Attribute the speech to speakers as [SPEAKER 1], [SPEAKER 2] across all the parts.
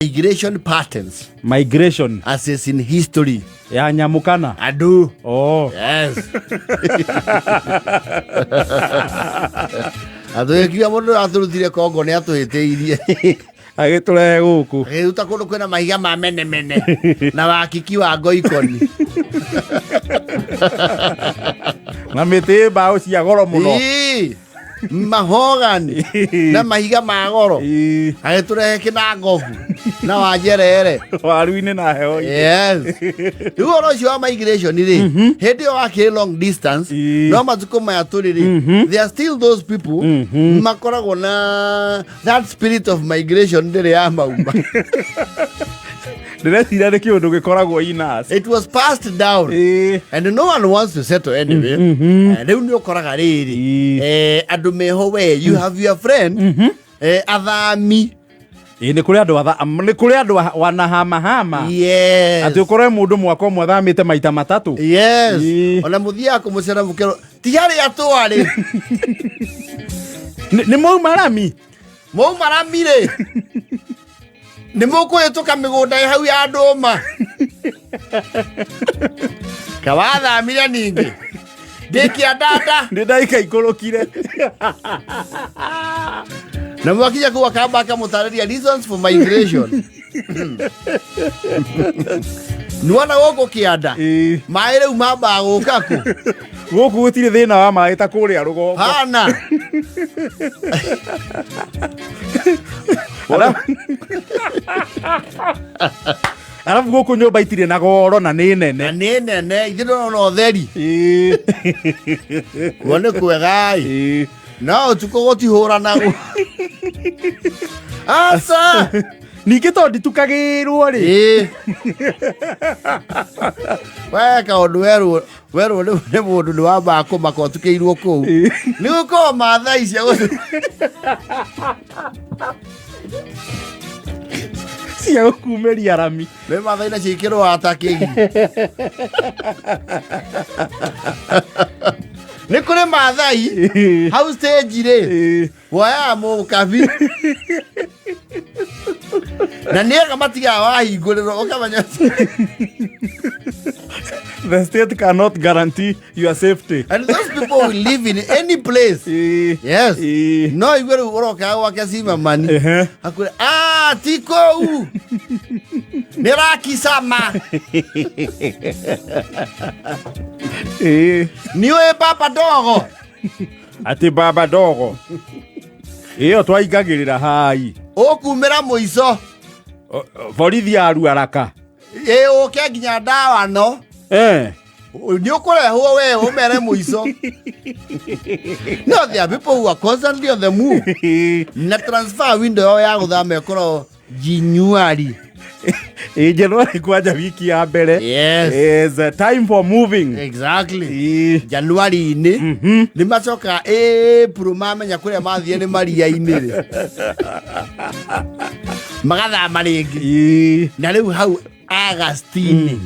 [SPEAKER 1] Migration patterns.
[SPEAKER 2] Migration.
[SPEAKER 1] As in history.
[SPEAKER 2] Ya nyamũ kana?
[SPEAKER 1] Andũ.
[SPEAKER 2] Oh.
[SPEAKER 1] Yes. Atũgĩkiuga mũndũ atũrutire Kongo nĩ atũhĩtĩirie.
[SPEAKER 2] Agĩtũrehe gũkũ.
[SPEAKER 1] Agĩruta kũndũ kwĩna mahiga ma menemene na wakiki wa ngoikoni.
[SPEAKER 2] Na mĩtĩ mbaũ cia goro mũno.
[SPEAKER 1] Ĩĩ. Mahogani na mahiga ma goro.
[SPEAKER 2] Ĩĩ.
[SPEAKER 1] Agĩtũrehe kĩnangobu na wanjerere.
[SPEAKER 2] Waru-inĩ na heho-inĩ.
[SPEAKER 1] Yes. Rĩu ũhoro ũcio wa migration rĩ, hĩndĩ ĩyo wakĩrĩ long distance, no matukũ maya tũrĩ rĩ, there are still those people makoragwo na that spirit of migration ndĩrĩ ya mauma.
[SPEAKER 2] Ndĩreciria nĩ kĩũndũ gĩkoragwo inas.
[SPEAKER 1] It was passed down. And no one wants to settle anyway. Rĩu nĩ ũkoraga rĩrĩ, andũ meho we, you have your friend, athami.
[SPEAKER 2] Ĩĩ, nĩ kũrĩ andũ nĩ kũrĩ andũ wanahamahama.
[SPEAKER 1] Yes.
[SPEAKER 2] Atĩ ũkore mũndũ mwaka ũmwe athamĩte maita matatũ.
[SPEAKER 1] Yes.
[SPEAKER 2] Ĩĩ.
[SPEAKER 1] Ona mũthiaga kũmũcera mũkero ti harĩa twarĩ.
[SPEAKER 2] Nĩ mauma rami.
[SPEAKER 1] Mauma rami rĩ. Nĩ mũkũhĩtũka mĩgũnda ĩ hau ya ndũma. Kawathamire ningĩ. Ndĩ kĩandanda.
[SPEAKER 2] Nĩ ndagĩka ikũrũkire.
[SPEAKER 1] Na mwakinya kũu akamba akamũtarĩria reasons for migration. Nĩwona gũkũ kĩanda.
[SPEAKER 2] Ĩĩ.
[SPEAKER 1] Maĩ rĩu mambaga gũka kũ?
[SPEAKER 2] Gũkũ gũtirĩ thĩna wa maĩ ta kũrĩa rũgongo.
[SPEAKER 1] Hana.
[SPEAKER 2] Arabu gũkũ nyũmba itirĩ na goro na nĩ nene.
[SPEAKER 1] Na nĩ nene, ithuĩ ndũrona ũtheri.
[SPEAKER 2] Ĩĩ.
[SPEAKER 1] Kuo nĩ kwega-ĩ.
[SPEAKER 2] Ĩĩ.
[SPEAKER 1] No ũtukũ gũtihũranagwo. Aca.
[SPEAKER 2] Ningĩ tondũ nditukagĩrwo rĩ.
[SPEAKER 1] Ĩĩ. We kaũndũ werwo werwo nĩ mũndũ nĩ wambaga kũmaka ũtukĩirwo kũu. Nĩ gũkorwo Maathai cia
[SPEAKER 2] cia gũkumĩria rami.
[SPEAKER 1] Nĩ Maathai nacio ikĩrũaga ta kĩgi. Nĩ kũrĩ Maathai hau stage rĩ.
[SPEAKER 2] Ĩĩ.
[SPEAKER 1] Woyaga mũkabi. Na nĩ ega matigaga wahingũrĩrwo ũkamenya atĩ-
[SPEAKER 2] The state cannot guarantee your safety.
[SPEAKER 1] And those people will live in any place.
[SPEAKER 2] Ĩĩ.
[SPEAKER 1] Yes.
[SPEAKER 2] Ĩĩ.
[SPEAKER 1] No igue rĩu ũrokaga gwake cimamani.
[SPEAKER 2] Ehe.
[SPEAKER 1] Akwĩra, ah, ti kũu. Nĩ rakicama.
[SPEAKER 2] Ĩĩ.
[SPEAKER 1] Nĩ ũĩ baba dogo.
[SPEAKER 2] Atĩ baba dogo. Ĩyo twaingagĩrĩra hai.
[SPEAKER 1] Ũkumĩra mũico.
[SPEAKER 2] Borithi ya Ruaraka.
[SPEAKER 1] Ĩ ũke nginya ndawa no. Nĩ ũkũrehwo we ũmere mũico. No, there are people who are constantly on the move. Na transfer window yao ya gũthama ĩkorwo January.
[SPEAKER 2] Ĩ January kwanja wiki ya mbere.
[SPEAKER 1] Yes.
[SPEAKER 2] Is a time for moving.
[SPEAKER 1] Exactly.
[SPEAKER 2] Ĩ.
[SPEAKER 1] January-inĩ nĩ macokaga April mamenya kũrĩa mathiĩ nĩ maria-inĩ rĩ. Magathama rĩngĩ.
[SPEAKER 2] Ĩ.
[SPEAKER 1] Na rĩu hau August-inĩ.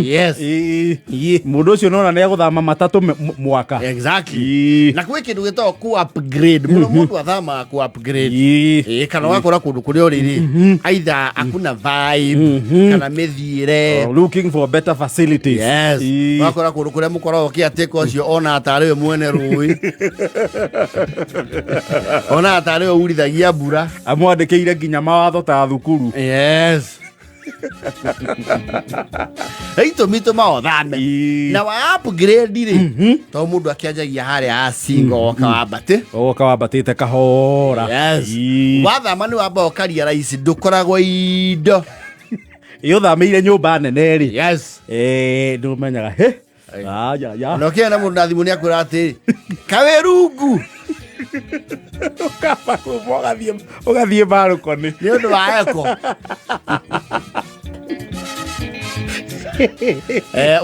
[SPEAKER 1] Yes.
[SPEAKER 2] Ĩ. Mũndũ ũcio nona nĩ egũthama matatũ mwaka.
[SPEAKER 1] Exactly.
[SPEAKER 2] Ĩ.
[SPEAKER 1] Na kwĩ kĩndũ gĩtagwo ku upgrade. Mũno mũndũ athamaga ku upgrade.
[SPEAKER 2] Ĩ.
[SPEAKER 1] Ĩ, kana ũgakora kũndũ kũrĩa ũrĩ rĩ either hakuna vibe kana mĩthiĩre.
[SPEAKER 2] Oh, looking for better facilities.
[SPEAKER 1] Yes.
[SPEAKER 2] Ĩ.
[SPEAKER 1] Ũgakora kũndũ kũrĩa mũkoragwo kĩatĩka ũcio ona tarĩ we mwene rũĩ. Ona tarĩ we urithagia mbura.
[SPEAKER 2] Amwandĩkĩire nginya mawatho ta thukuru.
[SPEAKER 1] Yes. Itũmi tũmaga ũthame.
[SPEAKER 2] Ĩ.
[SPEAKER 1] Na wa upgrade rĩ, to mũndũ akĩanjagia harĩa a single woka wambate.
[SPEAKER 2] Ũgoka wambatĩte kahora.
[SPEAKER 1] Yes.
[SPEAKER 2] Ĩ.
[SPEAKER 1] Wathama nĩ wamba ũkarealize ndũkoragwo indo.
[SPEAKER 2] Ĩ ũthamĩire nyũmba nene rĩ.
[SPEAKER 1] Yes.
[SPEAKER 2] Ĩ, nĩũmenyaga hĩ. Aya, ya.
[SPEAKER 1] Na ũkĩgĩa na mũndũ na thimũ nĩ akwĩra atĩrĩ, kawĩrungu.
[SPEAKER 2] Ũkamba kuma ũgathiĩ balcony.
[SPEAKER 1] Nĩ ũndũ wa eko.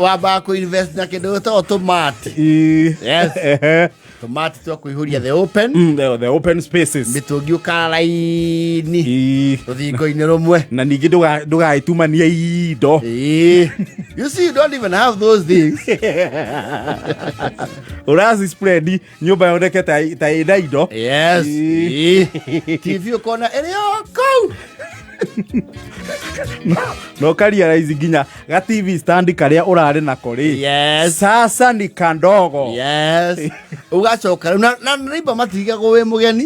[SPEAKER 1] Wambaga kũ invest na kĩndũ gĩtagwo tũmati.
[SPEAKER 2] Ĩ.
[SPEAKER 1] Yes.
[SPEAKER 2] Ehe.
[SPEAKER 1] Tũmati twa kũihũria the open.
[SPEAKER 2] The open spaces.
[SPEAKER 1] Mĩtũngi ũkara raini.
[SPEAKER 2] Ĩ.
[SPEAKER 1] Rũthingo-inĩ rũmwe.
[SPEAKER 2] Na ningĩ ndũgagĩtumanie indo.
[SPEAKER 1] Ĩ. You see, you don't even have those things.
[SPEAKER 2] Ũraci spread nyũmba yoneke ta ĩna indo.
[SPEAKER 1] Yes.
[SPEAKER 2] Ĩ.
[SPEAKER 1] Ĩ. TV ũkona ĩrĩ o kũu.
[SPEAKER 2] No ũkarealize nginya ga TV stand karĩa ũrarĩ nako rĩ, sasa ni kandogo.
[SPEAKER 1] Yes, ũgacoka rĩu na neighbor matirigagwo wĩ mũgeni,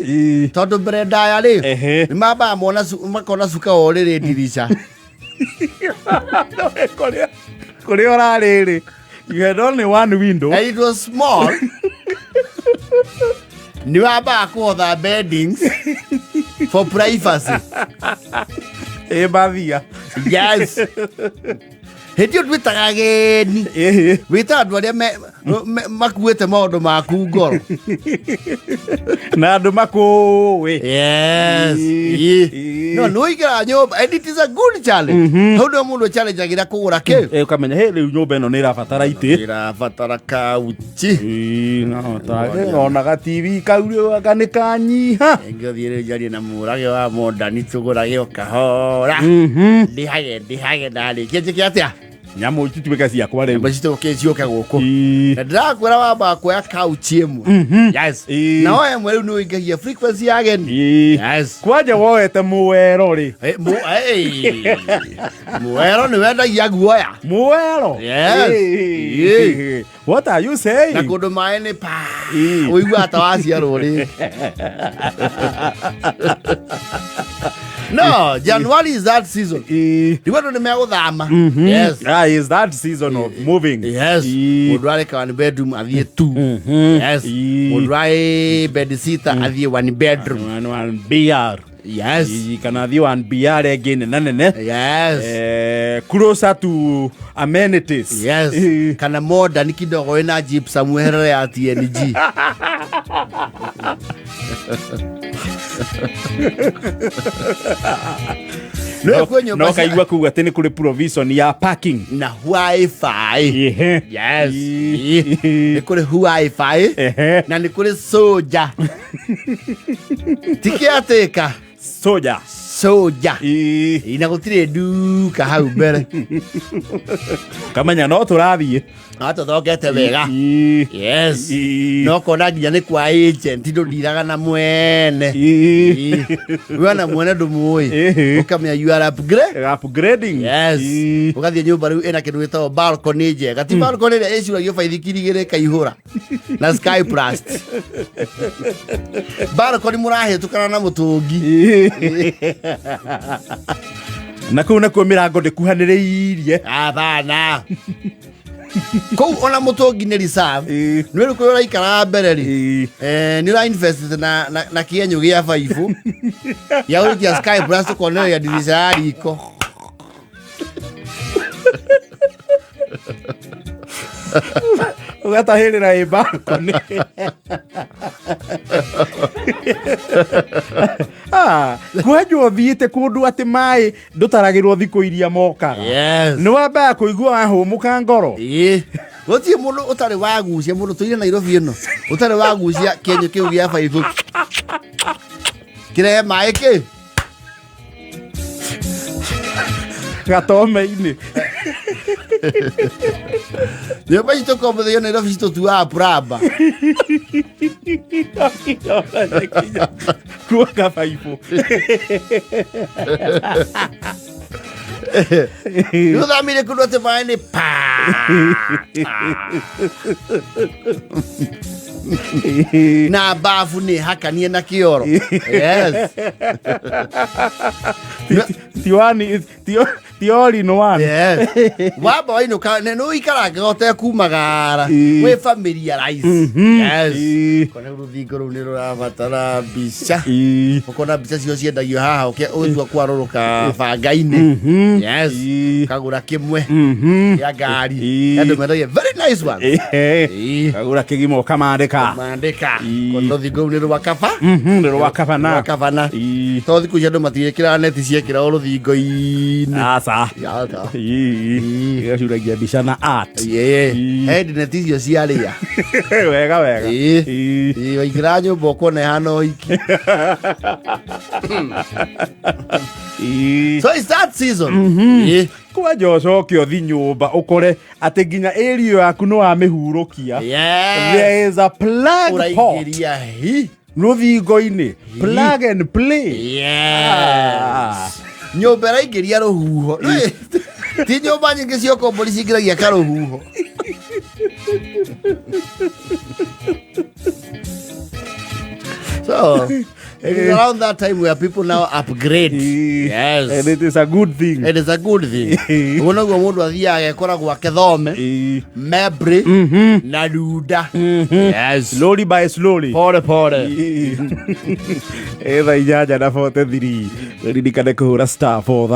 [SPEAKER 1] tondũ mbere ndaya rĩ, nĩ mambaga mona makona cuka wa ũrĩrĩ ndirica.
[SPEAKER 2] Kũrĩa ũrarĩ rĩ, you had only one window.
[SPEAKER 1] And it was small. Nĩ wambaga kũhotha beddings for privacy.
[SPEAKER 2] Ĩ mathia.
[SPEAKER 1] Yes, hĩndĩ ĩyo twĩtaga ageni, wĩtaga andũ arĩa makuĩte maũndũ maku ngoro.
[SPEAKER 2] Na andũ makũĩ.
[SPEAKER 1] Yes. No nĩ ũingĩraga nyũmba and it is a good challenge. Hau nĩho mũndũ challengeagĩra kũgũra kĩ.
[SPEAKER 2] Ũkamenya hĩ, rĩu nyũmba ĩno nĩ ĩrabatara itĩ.
[SPEAKER 1] Ĩrabatara kauchi.
[SPEAKER 2] Ĩ, no, ona ga TV kau rĩu anga nĩ kanyiha.
[SPEAKER 1] Ngĩthiĩ rĩu njarie na mũrage wa mondani tũgũrage o kahora, ndĩhage ndĩhage, ndarĩkia njĩke atĩa?
[SPEAKER 2] Nyamũ ituĩke ciakwa rĩu.
[SPEAKER 1] Nyamũ citũke ciũke gũkũ. Na ndĩrakwĩra wambaga kuoya kauchi ĩmwe. Yes. Na oya ĩmwe rĩu nĩ ũingagia frequency ya ageni. Yes.
[SPEAKER 2] Kwanja woete muwero rĩ?
[SPEAKER 1] Eh, muwero nĩ wendagia guoya.
[SPEAKER 2] Muwero.
[SPEAKER 1] Yes.
[SPEAKER 2] What are you saying?
[SPEAKER 1] Na kũndũ maĩ nĩ pa, ũiguaga ta waciarwo rĩngĩ. No January is that season. Rĩu andũ nĩ megũthama. Yes.
[SPEAKER 2] Ah, is that season of moving.
[SPEAKER 1] Yes. Mũndũ areka one bedroom athiĩ two. Yes. Mũndũ arĩ bed sitter athiĩ one bedroom.
[SPEAKER 2] One BR.
[SPEAKER 1] Yes.
[SPEAKER 2] Kana athiĩ one BR ĩngĩ nene nene.
[SPEAKER 1] Yes.
[SPEAKER 2] Closer to amenities.
[SPEAKER 1] Yes. Kana modern kidogo ĩna gypsum weherere ya TNG. Nĩ kwĩ nyũmba
[SPEAKER 2] No kaigua kuga atĩ nĩ kũrĩ provision ya parking.
[SPEAKER 1] Na wifi. Yes. Nĩ kũrĩ wifi na nĩ kũrĩ soja tikiatĩka.
[SPEAKER 2] Soja.
[SPEAKER 1] Soja. Na gũtirĩ nduka hau mbere.
[SPEAKER 2] Kamenya no tũrathiĩ.
[SPEAKER 1] No tũthongete wega. Yes. No kona nginya nĩ kwa agent, ndũndiraga na mwene. We na mwene ndũmũĩ. Ũkamenya you are upgrade.
[SPEAKER 2] Upgrading.
[SPEAKER 1] Yes. Ũgathiĩ nyũmba rĩu ĩna kĩndũ gĩtagwo balcony njega, ti balcony ĩrĩa ĩcuragio baithikiri igĩrĩ ĩkaihũra na sky plus, balcony mũrahĩtũkana na mũtũngi.
[SPEAKER 2] Na kũu nakuo mĩrango ndĩkuhanĩrĩirie.
[SPEAKER 1] Abana, kũu ona mũtũngi nĩ reserve. Nĩ rĩu kũrĩa ũraikara mbere rĩ, nĩ ũra invest na kĩenyũ gĩa baibũ gĩa gũikia sky plus tũkonereria ndirica ya riko.
[SPEAKER 2] Ũgatahĩrĩra ĩ balcony. Ah, kwanja ũthiĩte kũndũ atĩ maĩ ndũtaragĩrwo thikũ iria mokaga.
[SPEAKER 1] Yes.
[SPEAKER 2] Nĩ wambaga kũigua wahũmũka ngoro.
[SPEAKER 1] Ĩĩ, gũtirĩ mũndũ ũtarĩ wagucia, mũndũ tũire Nairobi ĩno ũtarĩ wagucia kĩenyũ kĩu gĩa baibũ kĩrehe maĩ kĩ.
[SPEAKER 2] Gatome-inĩ.
[SPEAKER 1] Nyũmba citũ kombothio Nairobi citũtuaga plumber.
[SPEAKER 2] Kuoka baibũ.
[SPEAKER 1] Nĩ ũthamire kũndũ atĩ maĩ nĩ pa na bafu nĩ hakanie na kĩoro. Yes.
[SPEAKER 2] Ti one, ti all in one.
[SPEAKER 1] Yes. Wamba wainũka nĩ ũikarangaga ũtekumagara, wĩ familiarize. Yes. Kona rũthingo rũu nĩ rũrabatara mbica. Ũkona mbica cio ciendagio haha ũgĩtua kwarũrũka banga-inĩ. Yes. Kagũra kĩmwe gĩa ngari. Andũ mendagia very nice one.
[SPEAKER 2] Kagũra kĩgima ũkamandĩka.
[SPEAKER 1] Mandĩka. Kona rũthingo rũu nĩ rwa kaba.
[SPEAKER 2] Nĩ rwa kabana.
[SPEAKER 1] Rwa kabana. Tondũ thikũ ici andũ matiĩkĩraga neti ciekĩragwo rũthingo-inĩ.
[SPEAKER 2] Aca.
[SPEAKER 1] Yata.
[SPEAKER 2] Gacuragia mbica na art.
[SPEAKER 1] He neti icio ciarĩa.
[SPEAKER 2] Wega wega.
[SPEAKER 1] Waingĩra nyũmba ũkona ĩhana ũhiki. So it's that season.
[SPEAKER 2] Kwanja ũcoke ũthi nyũmba ũkore atĩ nginya area yaku nĩ wamĩhurũkia. There is a plug pot
[SPEAKER 1] Ũraingĩria hi.
[SPEAKER 2] Rũthingo-inĩ, plug and play.
[SPEAKER 1] Yes. Nyũmba ĩraingĩria rũhuho. Nĩ- Ti nyũmba nyingĩ cia ũkombori cingĩragia karũhuho. So, it is around that time where people now upgrade. Yes.
[SPEAKER 2] And it is a good thing.
[SPEAKER 1] It is a good thing. Ũguo noguo mũndũ athiaga agekora gwake thome, Mebri na Runda. Yes.
[SPEAKER 2] Slowly by slowly.
[SPEAKER 1] Pole pole.
[SPEAKER 2] Ĩ thaa 8:43, ririkane kũhũra star 4